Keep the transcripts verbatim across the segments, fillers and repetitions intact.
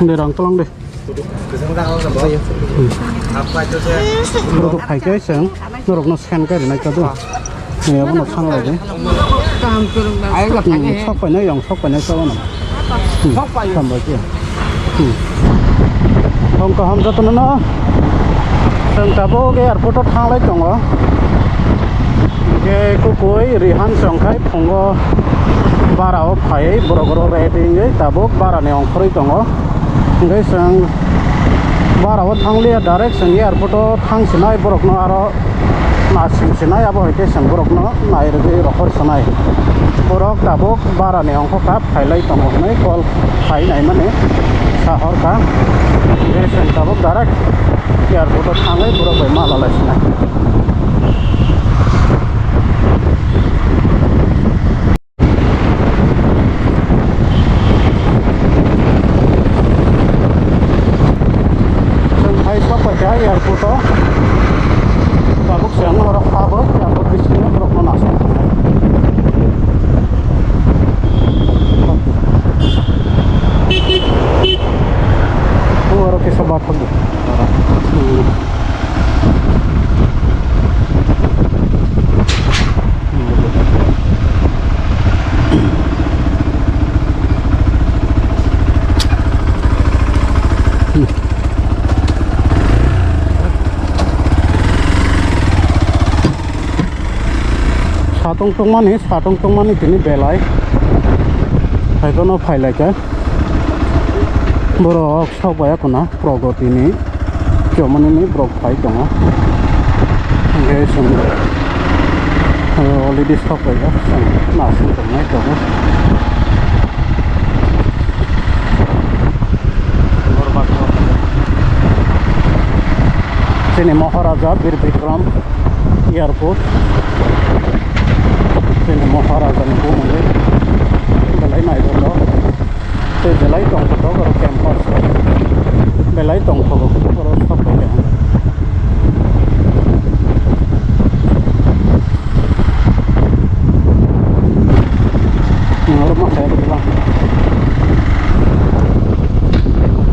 De rang tolong de. Rok phai khe chwng norokno sen kari nai kadu. Ni abono sang lai de. Hmm, sok pai nai, yang sok pai nai sa bono. Hmm, hambai khe. Hmm. Tong kaham jotono no. Chwng tabuk airport o thang lai tongo. Hingke kukui Rihan chwng khai phungo bara o phai borok rok ready wngwi tabuk bara ni ongkhorwi tongo. Hingke chwng bara o thang lia direct chwng airport o thang sinai borok no aro nasing sinai abo hai khe chwng borok no nai rwgwi rohor sinai. Borok tabuk bara ni ongkho kha phailai tongo hinwi call khai naimani sahor kha. Hingke chwng tabuk direct airport o thangwi borok bai ma lalai sinai. Chwng hai sok pai kha airport o. Tabuk se ang norok habwi airport bisingo borokno nasai. O oro kisa bathang. Satung tungmani, satung tungmani tini belai. Haikheno phailaikha. Borok sok baya khuna. Pragati ni chomani ni borok phai tongo. Hingke chwng, eh, already sok paijak, chwng nasing tongnai tongo. Chini Maharaja Bir Bikram Airport. Chini Maharaja ni bumung belai naitok. Tei belai tongthok oro campus belai tongthogo oro sok bai kha. Oro ma kaya bwla.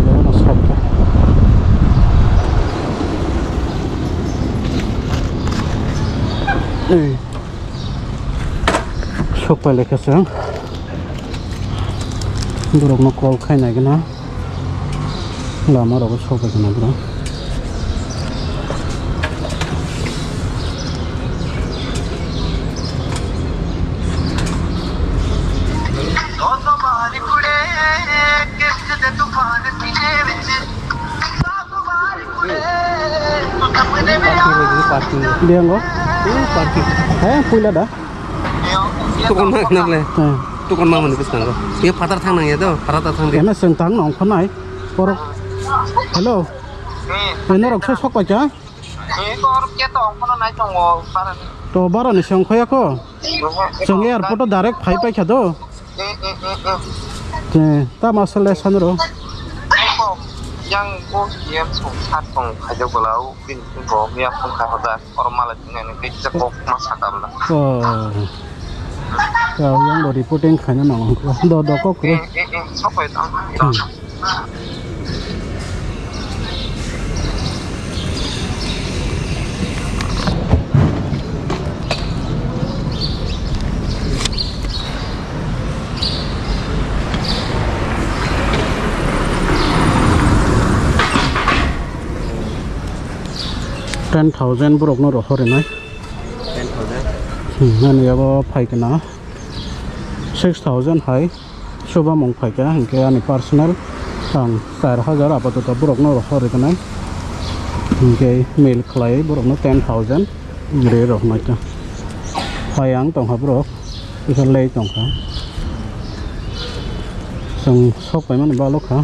Oro ma side kha. Ei. Sok pai lekha se ang. Borok no call khai nai gana. Lama rogo sok pai gana borok. Parking. Dia ngo? Parking. Eh, puila da. Tukon ma nang le. Eh. Tukon ma mani bwskango. Ye phatar thang nang ya do, phatar thang di. Ena seng tang nong khonai. Porok. Hello. Ena rok sok pai cha? To barani seng khoya ko. Seng airport o direct phai pai kha do. Te, ta masal le sanro. Yang ko yem song sat song khaja golau bin ko miya phung kha hoda or mala tinga ni kisa kok ma sakam na. Oh. Ya, yang do reporting khaina nang do do kok ro. Sok pai tang. Ten thousand borok no rohor rinai. Ten thousand. Hmm, ani abo phai kana. Six thousand hai. Subamung phaikha, hinkhe ani personal ang char hajar apatoto borokno rohor rinai, hinkhe mail khlai borokno ten thousand ri rohornaikha. Hai ang tongkha borok, kisa lei tongkha, chwng sok paimani balokha.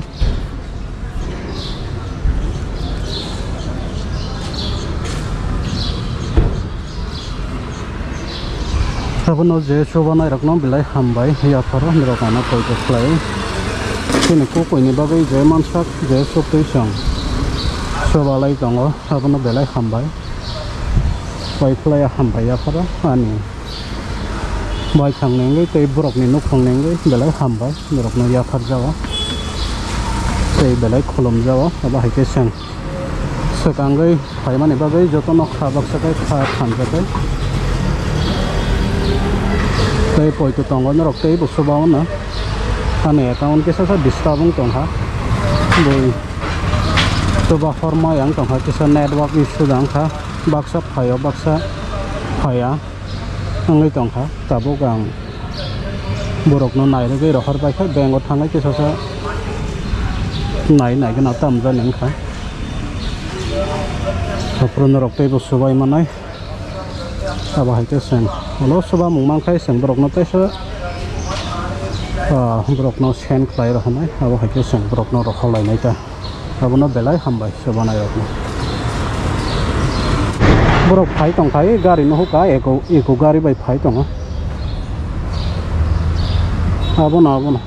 Abono je chubanai rokno belai hambai yapharo, norok ano koi khe khlai. Chini kukuini bagwi je mansak je chuktwi chwng chubalai tongo, abono belai hambai. Koi khlai hambai yapharo ani baithang ni wngwi tei borokni nukhung ni wngwi belai hambai norokno yapharjago. Tei belai khulumjao, abo hai khe chwng swkangwi phaimani bagwi jotono kha baksa khe kha thanjakgwi. Tei poito tongo norok tei bo chubaono. Ani account kisa sa disturb wng tongkha. Bui chuba horma yang tongkha, kisa network issue jang kha. Baksa phaio, baksa phaiya wngwi tongkha. Tabuk ang borokno nairogwi rohor bai khe bank o thangwi kisa sa nai nai gana tamjani wngkha. Aphuru norok teibo chubai manai. Abo hai khe chwng ulo chubamung mankhe chwng borokno teisa, ah, borokno send khlai rw hwnwi. Abo hai khe chwng borokno rohor lainai ta. Abono belai hambai chubanairokno. Borok phai tongkha, gari nuhukha, eco, eco gari bai phai tongo. Abono, abono.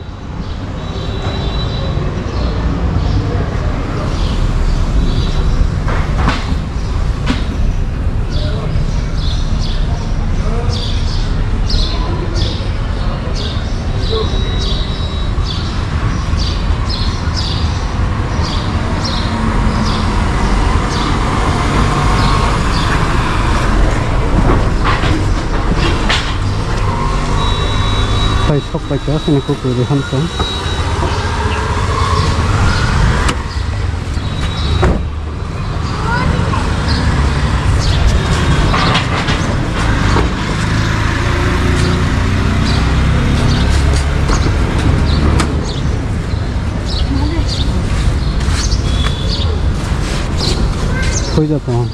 Pai sok pai kha, sini kuku di hamsa. Koi da tong?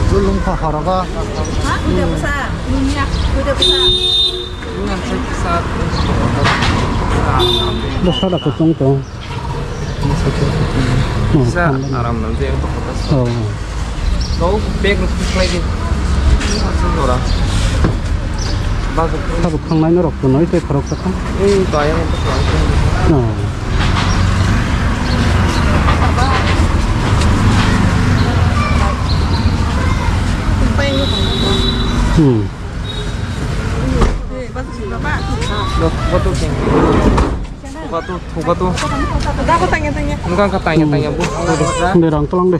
Dulung kha horogo. Ha? Kuda bwsa. Dunia. Kuda bwsa. Bwsa da kutung tong. Sa aram nang je. Oh. Kau bag rok khlai di. Ora. Bag rok. Tabuk thangnai norok to noi tei khorok ta kha. Ei, bayang to khlai. Oh. Hmm. Lo, foto keng. Thuka tu, thuka tu. Engkang ka tanya, tanya, bu. Hindi, rang tulang deh.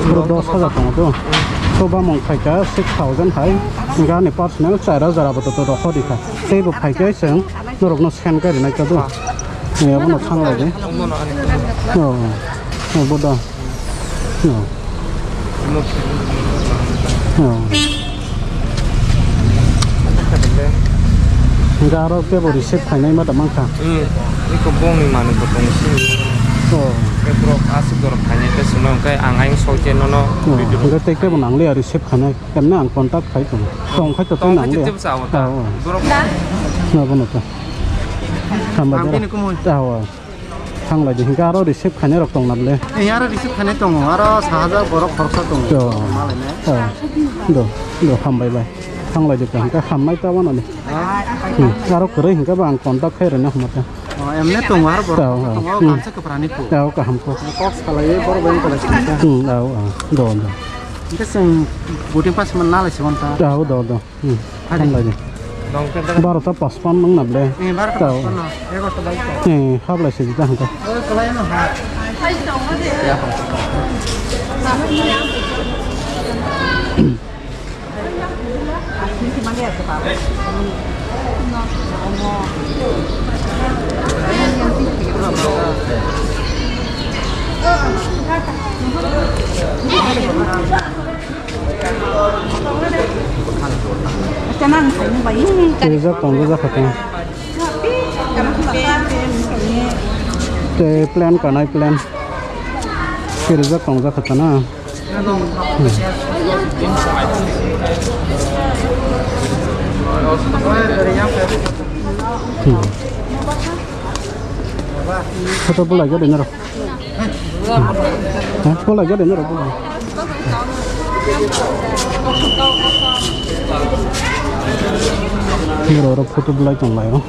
Bro, dos hajar tong tu. Chuba mung phaikha six thousand hai. Engkang ni personal char hajar abo to to rokho dikha. Tei bo phaikha seng norok no send kari nai ka do. Ni abo no thang lai de. Oh, oh, bo da. No. No. Hingke aro kebo receive khainai ma da mankha. Hmm. Iko bongni manwi bo tong sini. Oh. Kebo rok aswk dorok khainai khe swnam khe ang ayang soi khe nono. Oh. Hingke tei kebo nang liya receive khainai. Kemne ang contact khai tong. Tong khai to tong khai nang liya. Tei bwsa awa ta. Oh, oh. Borok. No, bono ta. Hambai borok. Ang bini kumui. Ah, oh. Thanglai di, hingke aro receive khainai rok tong na bole? Ee, aro receive khainai tongo, aro sa hajar borok khoroksa tongo. Oh. Malainai. Oh. Do, do, hambai bai. Thanglai di, hingke hamnai ta wanani. Ah. Hmm. Aro kwrwi hingke ba ang contact khai rwna hamate. Oh, emne tongo, aro borok tongo, hmm. Kamsa kwphrani kho. Oh, kaham kho. Kok salai, borok bai kwlai singkha. Hmm, oh, oh. Do, do. Hingke chwng boarding pass man nalai se wanta. Oh, do, do. Hmm. Thanglai di. Barota paspan nang na ble. Eh, barota paspan no. Egarota bai. Eh, hablai se jita hangka. Rijak tong, rijak kha tong. Tei plan kanai plan. Rijak tong jak kha tana. Hmm. Photo bulai gari naro. Ha? Bulai gari naro bulai. Naro oro photo bulai tonglai o.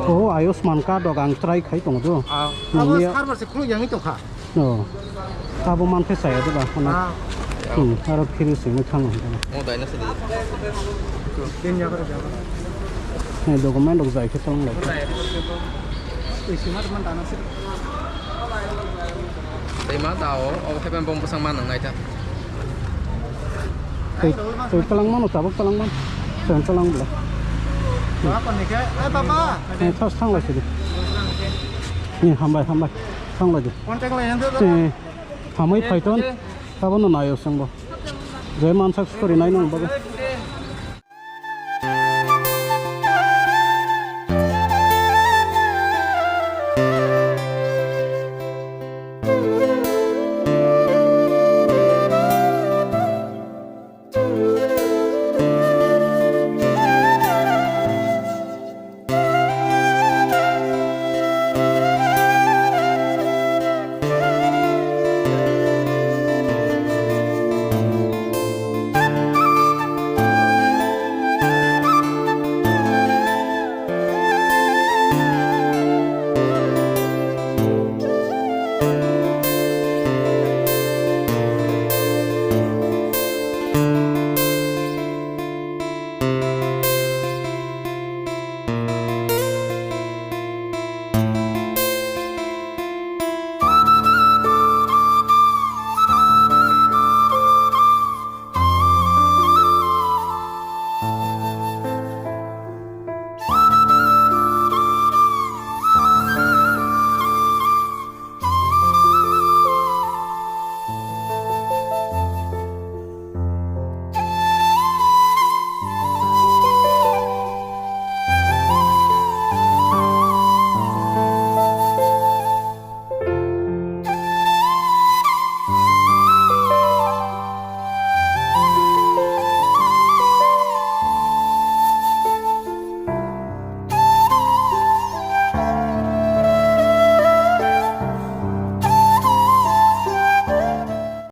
Oh, Ayushman card rok ang try khai tongo do. Ah, abo Nangya. Server se khuluk yang tongkha. Oh. Abo man khe saya de ba, hona. Ah. Hmm, aro phiri sing thang. Mo dai na se de. Tin ya kare jago. Ni document rok jai khe tong lai. Isi mar man dana se. Tei ma da o, o hepen bom bwsang ma nang nai ta. Tei, tei talang mano, tabuk talang man. Sen talang bla. Apa ni ke? Eh, papa. Eh, thas thang lai sidi. Ni hambai, hambai. Thang lai di. Contact lai yang tu. Eh, hamai phaiton. Tabo no nayo sengbo. Je mansak story nai nang baga.